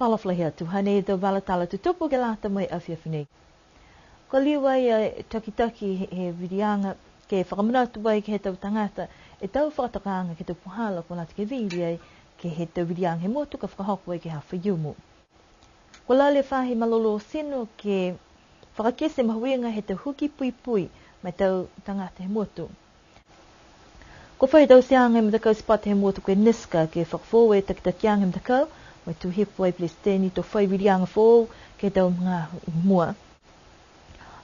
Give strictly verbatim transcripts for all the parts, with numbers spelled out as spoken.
Fakaalofa lahi atu, hanei e tau vala tala tutupu ke lata mo e afiafi nei. Kua liu ai e takitaki he, he viliaga ke fakamanatu ai ke he tau tagata e tau fakatokaaga ke he tau puhala kua lata ke vili ai ke he tau viliaga he motu ka fakahoko ai ke he aho Faiumu. Kua lali e faahi malolō tino ke fakakite mahuiga he tau huki puipui ma e tau tagata he motu. Kua fai tauteaga e matakau sipoti he motu ko e NISCA ke fakafoou e takitakiaga he matakau, mo e tū hifo ai e Pelesiteni to fai viliaga foou ke he tau magaaho i mua.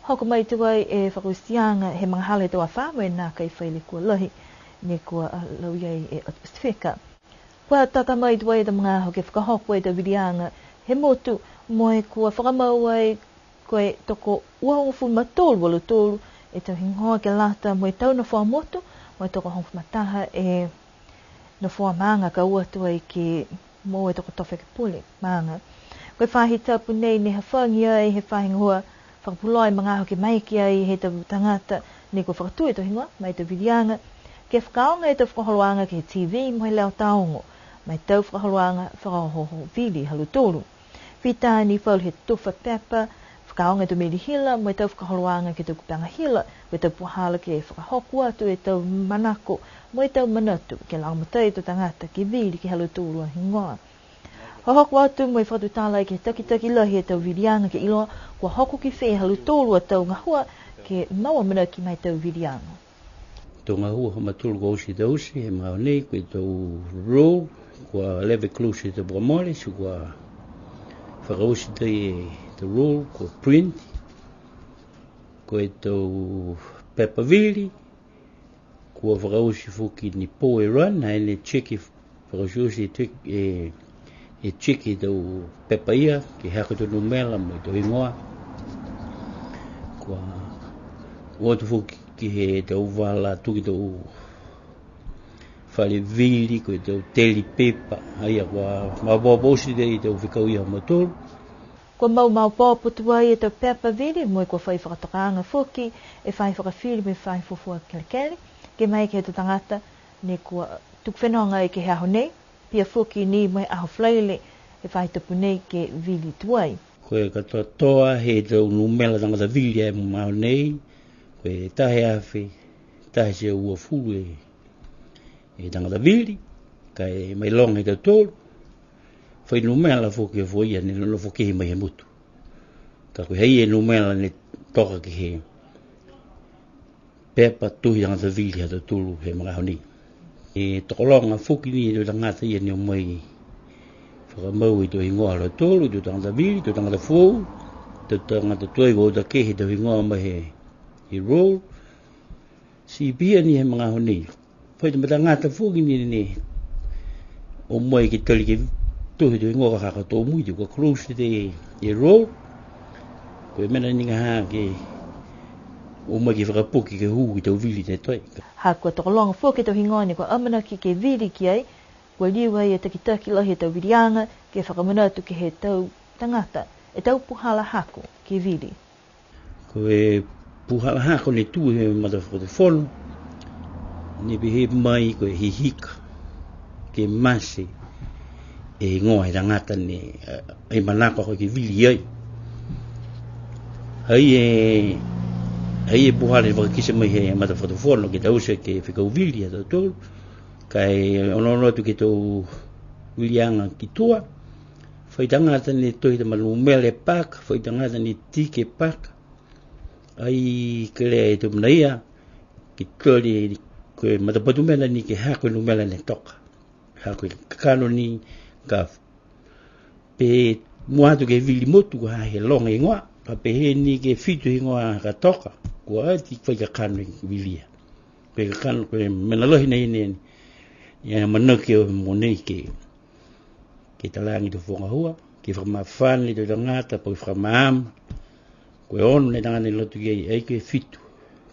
Hoko mai tuai e fakaotiaga he magahala he tau afā mo e nākai fai lekua lahi, ne kua, a, lauia e atu Pasifika. Kua tata mai tuai e tau magaaho ke fakahoko e tau viliaga he motu, mo e kua fakamau ai ko e toko uafulu ma tolu a lautolu e tau higoa ke lata mo e tau nofoa motu, mo e toko hogofulu ma taha e nofoa maaga ka o atu ai ke moua e toko tofe ke pule maaga. Ko e faahi tapu nei ne hafagi ai he faahi gahua fakapuloa e magaaho ke maeke ai he tau tagata ne kua fakatū e tau higoa ma e tau viliaga ke fakaaoga e tau fakaholoaga ke he T V mo e leo taogo, ma e tau fakaholoaga fakaohooho vili ha lautolu. Fita ni falu he tufa pepa, fakaaoga e tau meli hila, mo e tau fakaholoaga ke he tau kupega hila, mo e tau puhala ke fakahoko atu e tau manako, mo e tau manatu, ke lagomatai e tau tagata ke vili ke he ha lautolu a higoa. Hohoko atu mo e fakatutala ke he takitaki lahi he tau viliaga ke iloa, kua hoko ki fē ha lautolu a tau gahua, ke mau amanaki ma e tau viliaga. Tau gahua ha mautolu kua oti taute he magaaho nei, ko e tau roll, kua leva e close he tau kua mole, ti kua fakaoti ai e tau roll, kua print, ko e tau pepa vili, kua fakaoti foki ni pō e run, ha ne check e fakaotioti e check, e, e check e tau pepa ia, ke hako e tau numela mo e tau higoa. Kua o atu foki ke he tau vala tuku e tau fale vili, ko e tau teli pepa, a ia kua maopoopo oti e tau fekau ia ha mautolu. Kua mau maopoopo tuai e tau pepa vili, mo e kua fai fakatokaaga foki e faahi fakafili mo e faahi fuafua kelekele, ke maeke he tau tagata ne kua tuku fenoga ai ke he aho nei, pihia foki ni mo e aho Falaile he faahi tapu nei ke vili tuai. Ko e katoatoa he tau numela tagata vili he magaaho nei, ko e taha e afe, taha e teau uafulu e, e tagata vili, ka e mailoga e tautolu, fai numela foki e fua ia ne nonofo kehe mai he motu. Ka ko e ha ia e numela ne toka ke he pepa tohi tagata vili ha tautolu he magaaho nei. E tokologa foki ni e tau tagata ia ne o mai fakamau e tau higoa ha lautolu, tau tagata vili, tau tagata foou, tau tagata tuai kua uta kehe e tau higoa mai he, he roll. Ti pihia ni he magaaho nei. Fai tau tagata foki ni ne o mai ke tali ke tohi e tau higoa ka hako tōmui, ti kua close e, e roll. Ko e mena ni ka ha ke o mai ke fakapuke ke hū ke he tau vili ne toe. Ha kua tokologa foki e tau higoa ne kua amanaki ke vili ki ai, kua liu ai e takitaki lahi he tau viliaga ke fakamanatu ke he tau tagata e tau puhala hako ke vili. Ko e puhala hako ne tū he matafakatufono, ne pehē mai ko e hihika ke mate e higoa he tagata ne, a, ai manako ke vili ai. Ai e, ai e puhala ne fakakite mai he matafakatufono ke taute ke fekau vili a tautolu, ka e onoono atu ke he tau viliaga ki tua, fai tagata ne tohi tama numela e paka, fai tagata ne tiki e paka. Ai kelea e tau mena ia, ke tali, ko e matapatu mena ni ke hako e numela ne toka. Hako e kakano ni ka pehē mua atu ke vili motu ka ha he loga e higoa, ka pehē ni ke fitu e higoa ka toka, kua ati fai kakano e vilia. Ko e kakano, ko e mena lahi nei ne, ia manako ke o mo nei ke, ke talaagi e tau fogahua, ke fakamafana e tau tagata, po ke fakamaama. Ko e ono ne tagata ne loto ki ai, ai ke fitu.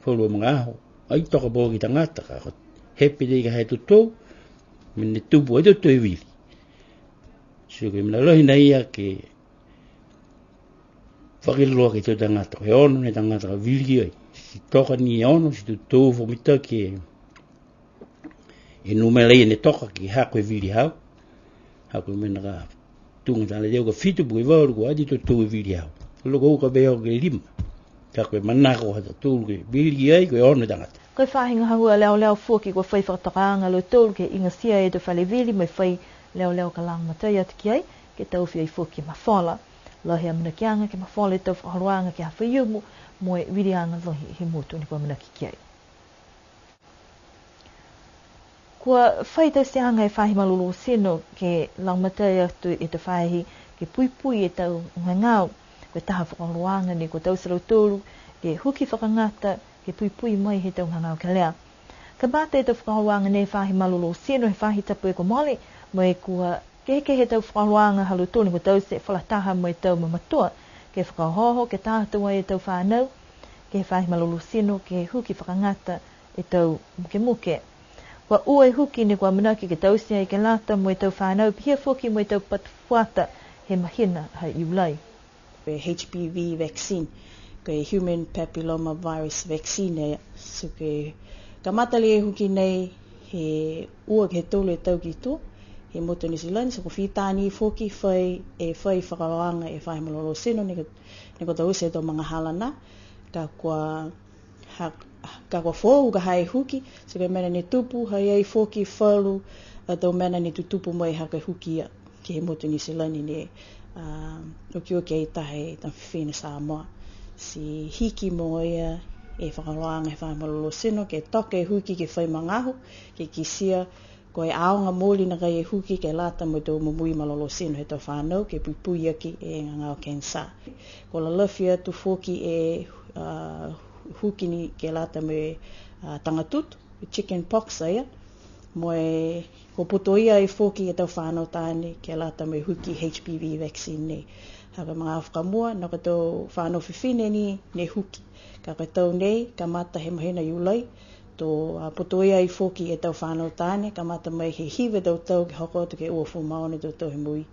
Falu a magaaho, ai toka po ke tagata, ka ko e hepe nei ka ha e totou, mena ne tupu, ai totou e vili. So ko e mena lahi nei ia ke fakailoa ke he tau tagata, ko e ono ne tagata ka vili ai. Ti toka ni e ono, ti totou fakamitaki e e numela ia ne toka ke hako e vili hau. Hako e mena ka Tuga tala ia ko e fitu po ke valu kua ati to tau e vili au. Loko uka pehē au ke lima. Ka ko e manako ha tautolu ke vili ai ko e ono tagata. Ko e faahi gahua leoleo foki kua fai fakatokaaga a lautolu ke igatia e tau fale vili mo e fai leoleo ka lagomatai atu ki ai, ke taofi ai foki e mafola. Lahi e amanakiaga ke mafola e tau fakaholoaga ke he fai umu mo e viliaga lahi he motu ne kua amanaki ki ai. Kua fai tauteaga e faahi malolō tino ke lagomatai atu e tau faahi ke puipui e tau gagao. Ko e taha fakaholoaga ne kua taute e lautolu ke huki fakagata ke puipui mai he tau gagao kelea. Kamata e tau fakaholoaga nei he faahi malolō tino he faahi tapu kua mole, mo e kua kehekehe e tau fakaholoaga ha lautolu ne kua taute fakalataha mo e tau mamatua ke fakaohooho ke tā atu ai e tau fanau ke he faahi malolō tino ke huki fakagata e tau mukemuke. Kua ua e huki ne kua amanaki ke taute ai ke lata mo e tau fanau, pihia foki mo e tau patu fuata he mahina ha Iulai. Ko e H P V vaccine, ko e human papilloma virus vaccine, e, so ko e kamata lā e huki nei he ua ke he tolu e tau ki tua he motu Niu Silani, so kua fita ni foki fai, e fai fakaholoaga e faahi malolō tino ne kua, ne kua taute he tau magahala nā, ka kua ha, ka kua foou ka ha e huki, so ko e mena ne tupu, ha i ai foki falu a tau mena ne tutupu mai ha ko e huki ia ke he motu Niu Silani ne, a, okioki ai taha e tama fifine Samoa. Ti hiki mo ia e fakaholoaga he faahi malolō tino ke toka e huki ke fai magaaho, ke kitia ko e aoga mooli nakai e huki ke lata mo e tau momoui malolō tino he tau fanau ke puipui aki e gagao cancer. Kua lalafi atu foki e, a, huki ni ke lata mo e, a, tagatutu, chicken pox a ia, mo e kua putoia ai foki e tau fanau taane ke lata mo e huki H P V vaccine nei. Ha ko e magaaho fakamua, ne ko e tau fanau fifine ni ne huki. Ka ko e tau nei, kamata he mahina Iulai, to, a, putoia ai foki e tau fanau taane, kamata mai he hiva e tau tau ke hoko atu ke uafulu ma ono e tau tau he moui.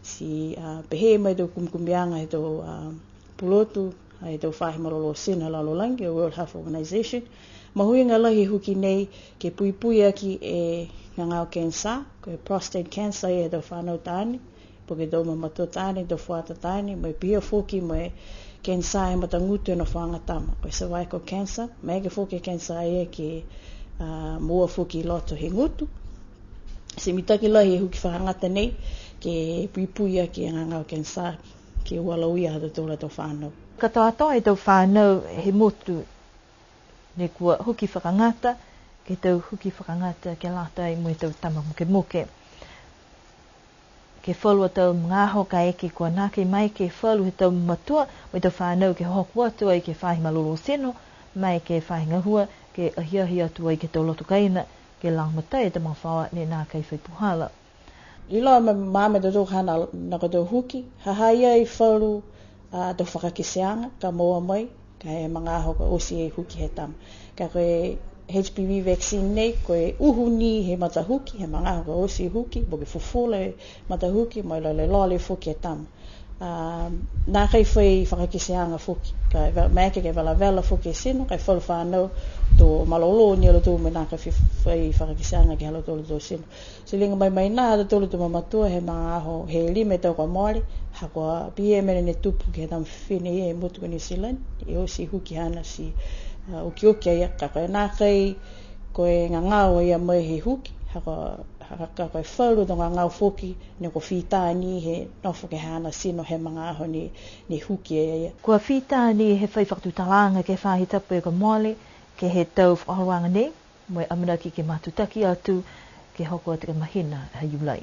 Ti, a, pehē mai e tau kumikumiaga he tau, a, pulotu, a, he tau faahi malolō tino he lalolagi, e World Health Organization. Mahuiga lahi e huki nei ke puipui aki e gagao cancer, ko e prostate cancer ia he tau fanau taane, po ke tau mamatua taane, tau fuata taane, mo e pihia foki mo e cancer he matagutu he nofoaga tama, ko e cervical cancer, maeke foki e cancer ia ke, a, moua foki i loto he gutu. Ti mitaki lahi e huki fakagata nei ke puipui aki e gagao cancer ke ua lauia ha tautolu a tau fanau. Katoatoa e tau fanau he motu ne kua huki fakagata, ke tau huki fakagata ke lata mo e tau tama mukemuke. Ke falu a tau magaaho kaeke kua nākai maeke e falu he tau matua mo e tau fanau ke hohoko atu ai ke he faahi malolō tino, maeke e faahi gahua ke ahiahi atu ai ke he tau loto kaina, ke lagomatai e tau magafaoa ne nākai fai puhala. Iloa ma, ma, ma tautolu ha nā, nā koutou huki, ha ha i ai falu a tau fakakiteaga ka moua mai, ka e magaaho ka oti e huki he tama. Ka ko e H P V vaccine nei, ko e uhu ni he matahuki, he magaaho ka oti e huki, po ke fufula e matahuki, mo e lele lole foki e tama. A, nākai fai fakakiteaga foki. Ka e ve-, maeke ke velavela foki e tino, ka e falu fanau to malolō ni a lautolu mo e nākai fai, fai fakakiteaga ke he ha lautolu a tau tino. Ti liga mai mai nā ha tautolu a tau mamatua he magaaho, he lima e tau kua mole, ha kua pihia e mena ne tupu ke he tama fifine ia he motu ko Niu Silani, e oti e huki haana ti, a, okioki a ia, ka ko e nākai, ko e gagao a ia mai he huki, ha kua, ha, ka ko e falu a tau gagao foki, ne kua fita ni he nofo ke he haana tino he magaaho ne, ne huki a ia. Kua fita ni he fai fakatutalaaga ke he faahi tapu kua mole, ke he tau fakaholoaga nei, mo e amanaki ke matutaki atu, ke hoko atu ke he mahina ha Iulai.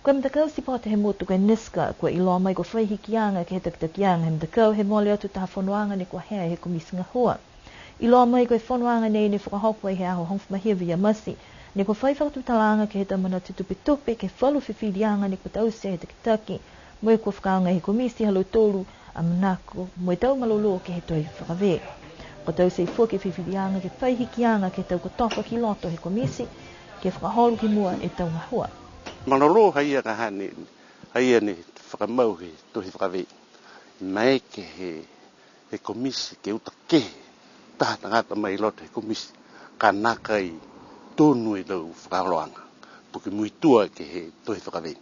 Ko e matakau sipote he motu ko e NISCA, kua iloa mai kua fai hikiaga ke he takitakiaga he matakau he mole atu taha fonoaga ne kua hea he komiti gahua. Iloa mai ko e fonoaga nei ne fakahoko ai he aho hogofulu ma hiva ia Mati, ne kua fai fakatutalaaga ke he tau manatu tupetupe ke he falu fifiliaga ne kua taute he takitaki, mo e kua fakaaoga he komiti ha lautolu a manako mo e tau malolō ke he tohi fakavē. Kua taute foki e fifiliaga ke fai hikiaga ke he tau kotofa ki loto he komiti, ke fakaholo ki mua e tau gahua. Malolō ha ia ka hane, ha ia ne fakamau he tohi fakavē. Maeke he, he komiti ke uta kehe taha tagata mai loto he komiti, ka nākai tonu e tau fakaholoaga, po ke muitua ke he tohi fakavē.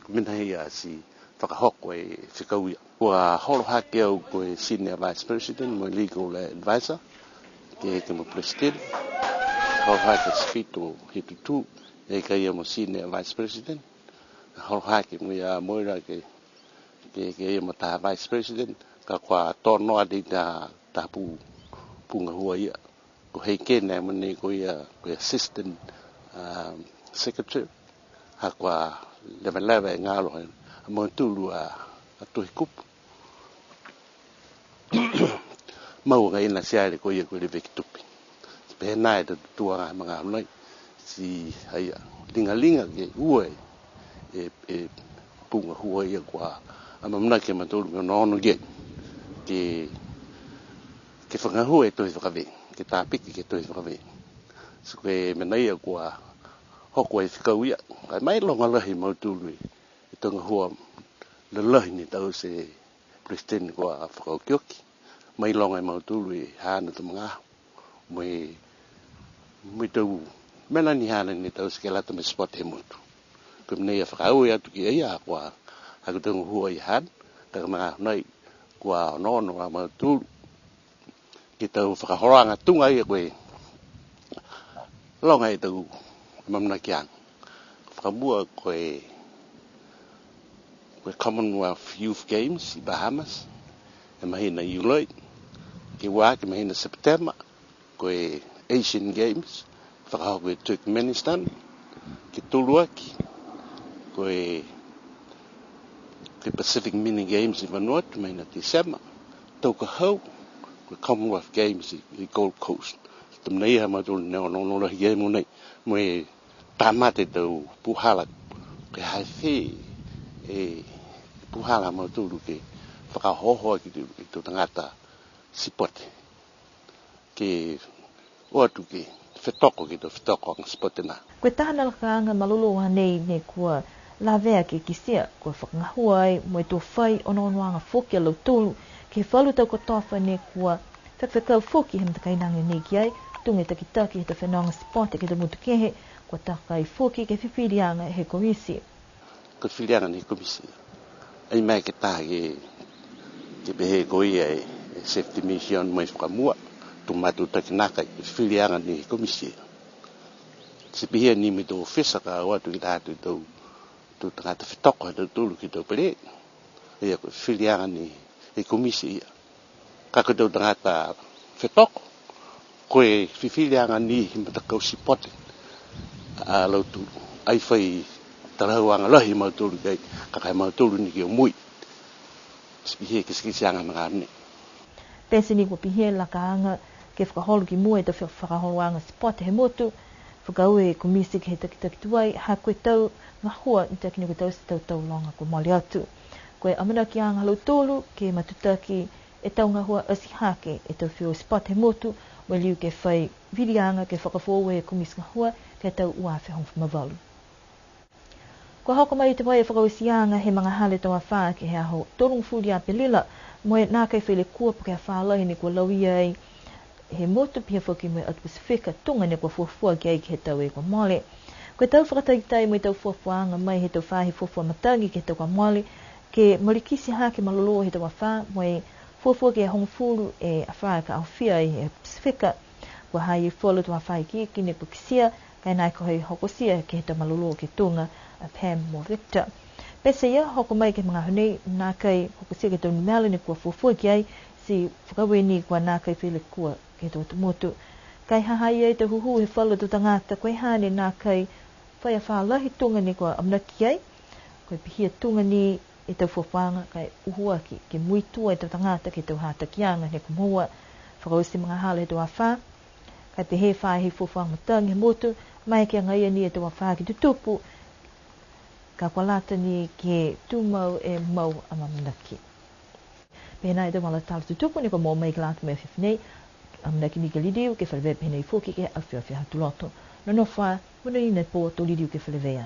Mena ia ti fakahoko e fekau ia. Kua holo hake au ko e Senior Vice President mo e Legal Advisor ke, ke mo President. Holo hake Sefito Hetutu, e ka ia mo Senior Vice President. Holo hake mo ia Moira ke, ke, ke ia mo taha Vice President. Ka kua tō noa atu taha, taha pū, pū gahua ia. Ko Heikene mo nei ko ia, ko e Assistant, um, Secretary. Ha kua levaleva e galo he, a mautolu a, a tohi kupu. Mau agaia ni ti ai ko ia ko e leveki tupe. Pehē nai e tau tuaga he magaaho nai. Ti ai a ligaliga ke ua e, e, e pū gahua ia kua amaamanaki a mautolu ke onoono ke, ke, ke fakagahua e tohi fakavē, ke tāpiki ke tohi fakavē. Ti ko e mena ia kua hoko e fekau ia. Ka e mailoga lahi e mautolu e, e tau gahua lalahi ne taute e President kua fakaokioki. Mailoga e mautolu e haana tau magaaho. Mo e, mo e tau mena ni haana ne taute ke lata mo e sport he motu. Ko e mena ia fakaaue atu ki a ia, kua, ha ko e tau gahua ia haana, ka ko e magaaho nai, kua onoono a mautolu ke he tau fakaholoaga tuga ia ko e loga e tau amaamanakiaga. Fakamua ko e, ko e Commonwealth Youth Games i Bahamas, he mahina Iulai, ke ua ke he mahina Sepetema, ko e Asian Games, fakahoko i Turkmenistan, ke tolu aki, ko e, ko e Pacific Mini Games i Vanuatu, mahina Tesema, tau ka hau, ko e Commonwealth Games i, i Gold Coast. Tau mena ia ha mautolu ne onoono lahi ke he mogonei, mo e tamate tau puhala, ke he fē e puhala ha mautolu ke fakaohooho aki e tau, e tau tagata sipote. Ke o atu ke fetoko ke he tau fetoko aga sipote nā. Ko e taha a lakaaga malolō hanei ne kua lavea ke kitia, kua fakagahua ai mo e to fai onoonoaga foki a lautolu, ke he falu tau kotofa ne kua fekafekau foki he matakainaga nei ki ai, tuga e takitaki he tau fenoga sipote ke he tau motu kehe, kua taka ai foki ke he fifiliaga he komiti. Ko e fifiliaga ni he komiti. Ai mai ke taha ke, ke pehē ko ia e, e safety mission mai fakamua, to matutaki nākai, ko e fifiliaga ni he komiti. Ti pihia ni mo e tau ofisa ka o atu ke he tau, tau tagata fetoko ha tautolu ke he tau pele. Ia ko e fifiliaga ni he komiti ia. Ka ko e tau tagata fetoko, ko e fifiliaga ni he matakau sipote a lautolu. Ai fai talahauaga lahi a mautolu ki ai, ka ko e mautolu ni ke omoi. Ti pihia e kitekiteaga he magaaho nei. Pete ni kua pihia e lakaaga ke fakaholo ki mua e tau fa-, fakaholoaga sipote he motu, fakaaue e komiti ke he takitaki tuai, ha ko e tau gahua mitaki ni ko e tau, tau, tau loga kua mole atu. Ko e amanakiaga ha lautolu ke matutaki e tau gahua atihake e tau feua sipote he motu, mo e liu ke fai viliaga ke fakafoou e komiti gahua ke he tau ua afe hogofulu ma valu. Kua hoko mai i te vai e fakaotiaga he magahala he tau afā ke he aho tolugofulu ia Apelila, mo e nākai fai lekua po ke afā lahi ne kua lauia ai he motu pihia foki mo e atu Pasifika, tuga ne kua fuafua ki ai ke he tau e kua mole. Ko e tau fakataitai mo e tau fuafuaaga mai he tau faahi fuafua matagi ke he tau kua mole, ke malikiti hake malolō he tau afā, mo e fuafua ke hogofulu e afā ka aofia ai he Pasifika. Kua ha ha i ai falu tau afā ikiiki ne kua kitia, ka e nākai hokotia ke he tau malolō ke tuga a Pam mo Victor. Pete ia, hoko mai ke he magaaho nei, nākai hokotia ke he tau numela ne kua fuafua ki ai, ti fakaaue ni kua nākai fai lekua ke he tau atu motu. Ka e ha ha i ai e tau hūhū he falu tau tagata, ko e ha ne nākai fai afā lahi tuga ne kua amanaki ai, ko e pihia tuga ni e tau fuafuaaga ka e uhu aki ke muitua e tau tagata ke he tau hatakiaga ne kua moua. Fakaoti e magahala he tau afā, ka e pehē e faahi fuafuaaga matagi he motu, maeke agaia ni e tau afā ke tutupu, ka kua lata ni ke tumau e mau amaamanaki. Pehē nai e tau vala tala tutupu ne kua moua mai ke lata mo e afiafi nei, amanaki ni ke liliu ke feleveia pehē nai foki ke he afiafi Aho Tuloto. Nonofo ā, monuina e pō, to liliu ke feleveia.